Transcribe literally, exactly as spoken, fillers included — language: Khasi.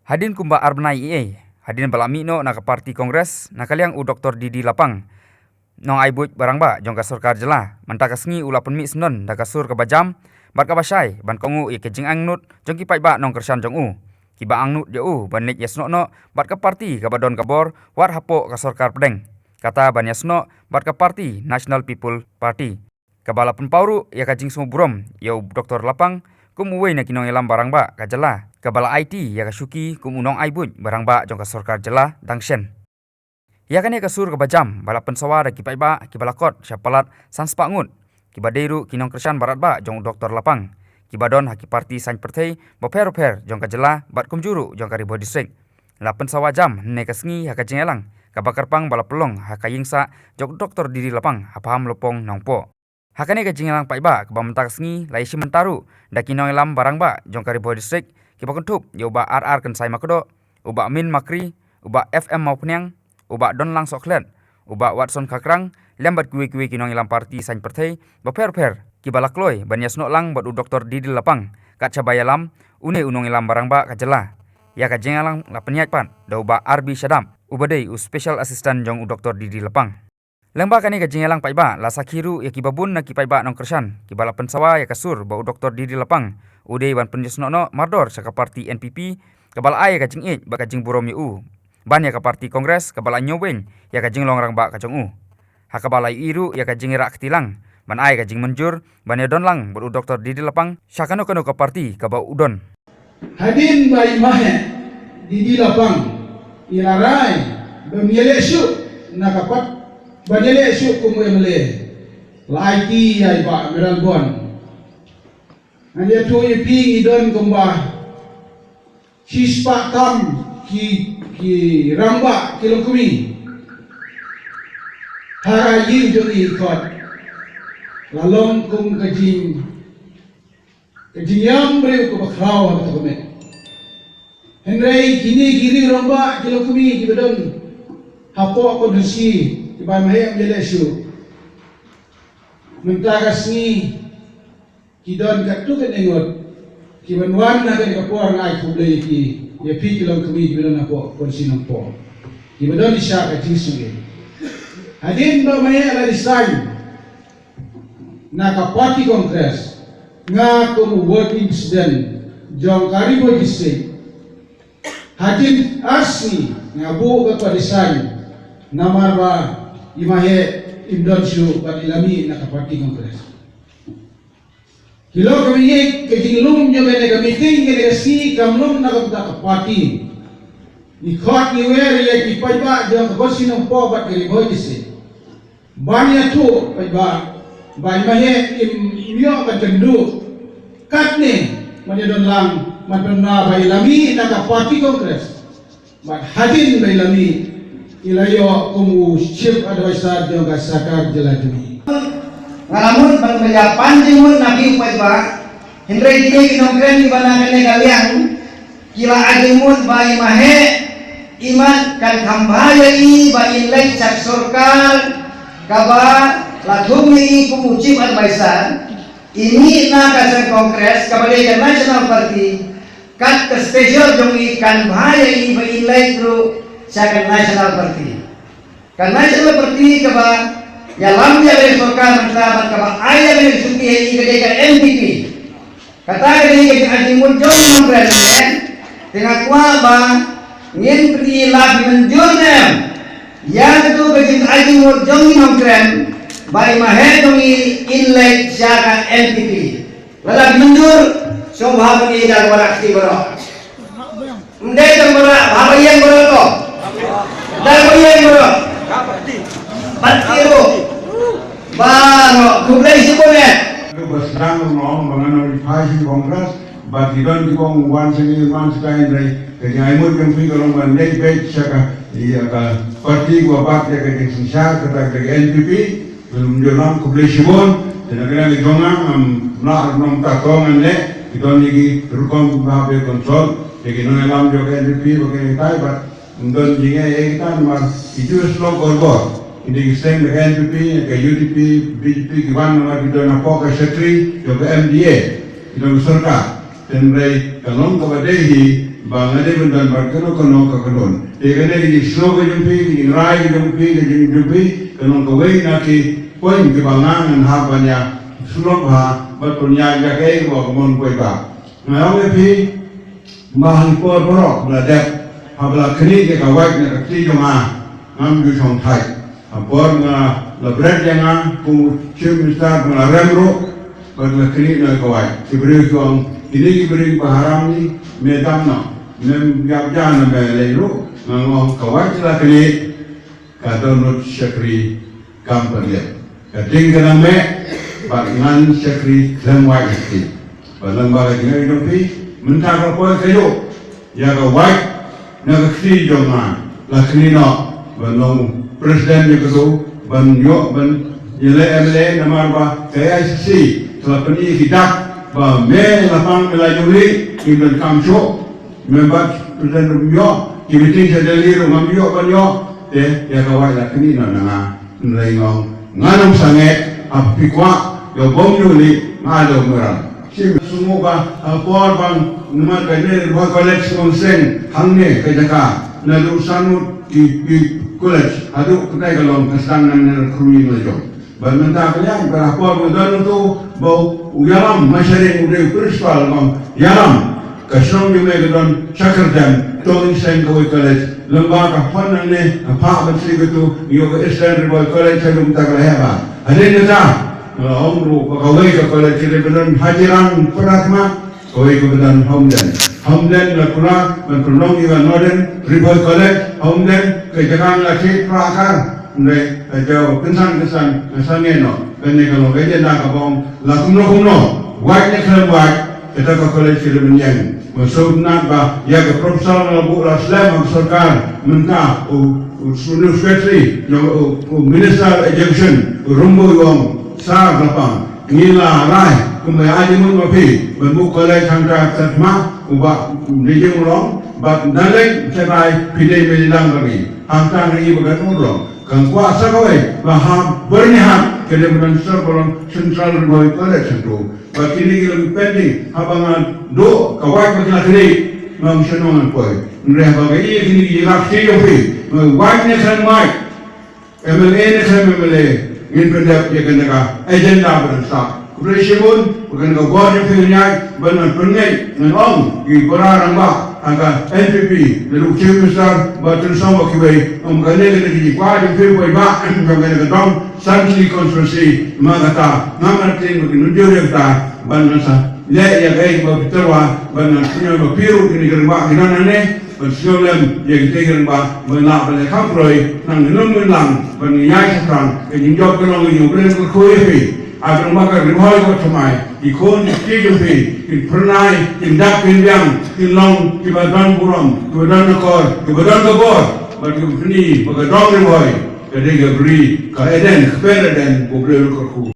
Hadien kumba ar bnai ïa, hadien ba la mih noh na ka parti Congress na ka liang u Dr D D Lapang, nongai buit ba rangbah jong ka sorkar jylla, mynta ka sngi u la pynmih syndon da ka sur kaba jam bad kaba shai ban kohnguh ïa ka jingangnud jong ki paidbah nongkyrshan jong u, kiba angnud ïa u ban leit ïasnoh noh bad ka parti kaba don ka bor wat hapoh ka sorkar pdeng, kata ban ïasnoh bad ka parti National People Party, kaba la pynpaw ruh ïa ka jingsngewburom ïa u Dr Lapang kum uwei na ki nongïalam ba rangbah ka jylla, kaba la aiti ïa ka shuki kum u nongai buit ba rangbah jong ka sorkar jylla dang shen. Ïa kane ka sur kaba jam ba la pynsawa da ki paidbah kiba la kot sha palat san spah ngut, kiba dei ruh ki nongkyrshan baratbah jong u Dr Lapang, kiba don ha ki parti saiñ pyrthei bapher bapher jong ka jylla bad kumjuh ruh jong ka Ri Bhoi District, la pynsawa jam hynne ka sngi ha ka jingïalang kaba kyrpang ba la pynlong ha ka ïingsah jong u Dr D D Lapang ha Paham Lympung Nongpoh. Ha kane ka jingïalang paidbah kaba mynta ka sngi la ïashim bynta ruh da ki nongïalam ba rangbah jong ka Ri Bhoi District, kiba kynthup ïa u Bah R R Kynsai Makdoh, u Bah Min Makri, u Bah F M Mawphniang, u Bah Donlang Sohkhlet, u Bah Watson Khakrang, lem bad kiwei kiwei ki nongïalam parti saiñ pyrthei bapher bapher, kiba la kloi ban ïasnoh lang bad u Dr D D Lapang kat shaba ïalam une u nongïalam ba rangbah ka jylla. Ïa ka jingïalang la pynïaid pat da u Bah R B Shadap, uba dei u Special Assistant jong u Dr D D Lapang. Lyngba kane ka jingïalang paidbah la sakhi ruh ïa kiba bun na ki paidbah nongkyrshan kiba la pynsawa ïa ka sur ba u Dr D D Lapang u dei ban pynïasnoh noh mardor sha ka parti N P P, kaba la ai ïa ka jingïeit bad ka jingburom ïa u, ban ïa ka parti Congress kaba la ñiewbeiñ ïa ka jinglong rangbah ka jong u, ha kaba la ïohi ruh ïa ka jingïarap kti lang ban ai ka jingmynjur ban ïadon lang bad u Dr D D Lapang sha kano kano ka parti kaba u don. Hadien ba i Maheh D D Lapang i la rai ba ym ïaleh shuh na ka pat, ba ym ïaleh shuh kum u M L A, la aiti ïa i Bah Mayralborn. Ngan ïathuh ïa phi, ngi don kumba shispah tam ki, ki rangbah ki longkmie ha ka ïing jong ngi, khot la long kum ka jing ka jingïam briew kaba khraw ha kato ka met. Hynrei kine ki riew rangbah ki longkmie kiba don hapoh constituency kiba i Maheh ym ïaleh shuh, mynta ka sngi ki don katto katne ngut kiban wan ha kane ka por. Nga ai khublei ïa ki, ïa phi ki longkmie kiba don hapoh constituency Nongpoh, kiba don shisha ka jingsngewsih. Hadien ba i Maheh la resign na ka party Congress, nga kum u working president jong ka Ri Bhoi District, hadien ar sngi nga buh ka resign namar ba i Maheh im don shuh bad i la mih na ka party Congress. Ki longkmie, ka jinglong jong kane ka meeting kane ka sngi kam long na ka bynta ka party. Ngi khot ngi wer ïa ki paidbah jong ka constituency Nongpoh bad ka Ri Bhoi District ban ïathuh paidbah ba i Maheh im ïoh ban kynduh katne ban ïadon lang, ban pynbna ba i la mih na ka party Congress. Bad hadien ba i la mih, i la ïoh kum u Chief Advisor jong ka sorkar jylla jong ngi. Nga la mut ban ïa pan jingmut na phi u paidbah, hynrei kine ki nongkren kiba na kane ka liang ki la ai jingmut ba i Maheh, imat kan kham bha ïa i ba in leit sha ka sorkar kaba la thung ïa i kum u Chief Advisor, i mih na ka seng Congress kaba dei ka National Party. Kat ka special jong i kan bha ïa i ba in leit ruh sha ka National Party. Ka National Party kaba ïalam ïa ka sorkar mynta bad kaba ai ïa ka shuki ïa i ka dei ka N P P. Kata ka dei ka jingai jingmut jong i nongkren, te nga kwah ba ngin pyni lad mynjur ne em ïa katu ka jingai jingmut jong i nongkren ba i Maheh jong i in leit sha ka N P P. Lada mynjur, sngewbha ban ïa dang barak kti baroh. Ym dei dang barak, bha ba ïeng baroh to. Dang ba ïeng baroh. Ban kti ruh. Baroh, khublei shibun eh. Ba sdang ruh nga ong ba ngan ong ri phai sha ki Congress, ba ki don kiba ong wan sha ngi, wan sha ka, hynrei ka jingai mut jong phi ka long ban leit beit sha ka, ïa ka party kaba bat ïa ka jingsynshar, kata ka N P P. Mynjur lam, khublei shibun. Te na ka liang jong nga, ngam lah, ngam ta tong ngan leh. Ki don ïa ki rukom ba hap consult ïa ki nongïalam jong ka N P P ba ki tai, bad ym don jingeh ïa kita namar ki ju shlok borbor. Ki dei ki seng na ka N P P, ka U D P, B J P, ki wan namar ki don hapoh ka shatri jong ka M D A, ki don ka sorkar. Hynrei ka long kaba dei hi, Ba nga dei ban don bad kano kano ka kynhun. Te kane ka jingsngew ka jong phi, ka jingrai ka jong phi, ka jing jong phi, ka long kawei na ki point kiba nga ngan hap ban ïa shlok bha bad pynïaid ïa kaei kaba ka mon poi ba. Nga ong ïa phi ba ha ki por baroh ba la dep, haba la knieh ïa ka wait na ka kti jong nga, ngam ju shong thait. Ha por nga la bret ïa nga kum Chief Minister, nga la rem ruh bad nga knieh na ka wait. Ki briew ki ong, kine ki briew ba haram ni, me dam noh, mem ïap ja na me lei ruh. Nga ong ka wait la knieh, ka dohnud shakri kam pynlip. Ka ding ka nang meh bad ngan shakri khlem wait ha kti. Bad lang ba ka jingïaid jong phi mynta ka poi ka ïoh ïa ka wait na ka kti jong nga, la knieh noh ban long president ïa katu, ban ïoh ban ïaleh M L A, namar ba ka A I C C ka la pyni ki dak ba me la pang me la ïohi, ngim donkam shuh. Me bad president ruh ym ïoh, ki meeting sha Delhi ruh ngam ïoh ban ïoh. Te ïa ka wait la knieh noh na nga. Hynrei nga ong ngan ym sangeh, haba phi kwah ïa u bym ïoh leh, nga dei u mrad. Sngewbha ha por ba namar ka jingïaleh Ri Bhoi College sngewsih hangne ka jaka, naduh san ngut ki, ki college haduh katai ka long ka sdang nangne na Khynroi la jong. Bad mynta ka liang, bad ha por ba don uto ba u ïalam, Mashering u dei u principal, ba u ïalam, ka shnong jong me ka don sha Kyrdem, to ngin seng kawei college. Lem bad ka phah nangne, ka phah ban siew katu, ïoh ka Eastern Ri Bhoi College, haduh mynta ka la heh bha. Hadien kata nga la ong ruh ba kawei ka college ka dei ban don ha Jirang Pratma, kawei kaba don ha Umden. Ha Umden la kular ban pynlong ïa ka Northern Ri Bhoi College ha Umden, ka jaka nga la thied phra akar. Hynrei ka jaw kynsan kynsan nga sangeh noh. Kane ka long ka agenda kaba ong la kumno kumno, wait ne khlem wait, kata ka college ka dei ban ïeng. Nga sngewthuh ba ïa ka proposal nga la buh la slem ha ka sorkar mynta, u, u, u secretary, u, u Minister Education, u Rymbai u ong, Sir, la pang, ngi la rai kumba ïa jingmut ma phi ban buh college hangta, ka thma u Bah Rijing u long, bad naleng tharai phi dei ban ïalang bad ngi. Hangta ngi ba kan urlong, kan kwah sa kawei ba ha Byrnihat ka dei ban sdang ba long Central Ri Bhoi College hangtu. Bad kine ki long pending, haba nga duh ka wait ba ki la knieh, nga ong shano ngan poi. Hynrei haba nga ïohi kine ki ïa ka kti jong phi, nga wait ne khlem wait, M L A ne khlem M L A, ngin pyndep ïa kane ka agenda ba dang sah. Khublei shibun ba kane ka bor jong phi ngan ïaid ban ngan pynngeit, ngan ong ïa ki para rangbah ha ka N P P, naduh u Chief Minister bad tang song bad kiwei, ong kane ka dei ka jingkwah jong phi paidbah jong kane ka Dong Assembly Constituency. Namar kata ngam artatien ba kin ym jur ïa kata, ban ngan sa leh ïa kaei kaba phi tyrwa, ban ngan pynïoh ba phi ruh kine ki rangbah ki don hangne, ban sngewlem ïa kitei ki rangbah ban lah ban leh kham pyrshah, nang ngin ym ngin lang ban ïaid shaphrang. Ka jingjop ka long ïa U Blei un kyrkhu ïa phi. Ai ba rangbah ka Ri Bhoi ka thymmai, ki khun ki kti jong phi kin phyrnai, kin dap kin biang, kin long kiba don burom, kiba don akor, kiba don ka bor, bad kiba pyni ba ka dong Ri Bhoi ka dei ka bri, ka Eden, ka kper Eden ba U Blei u la kyrkhu.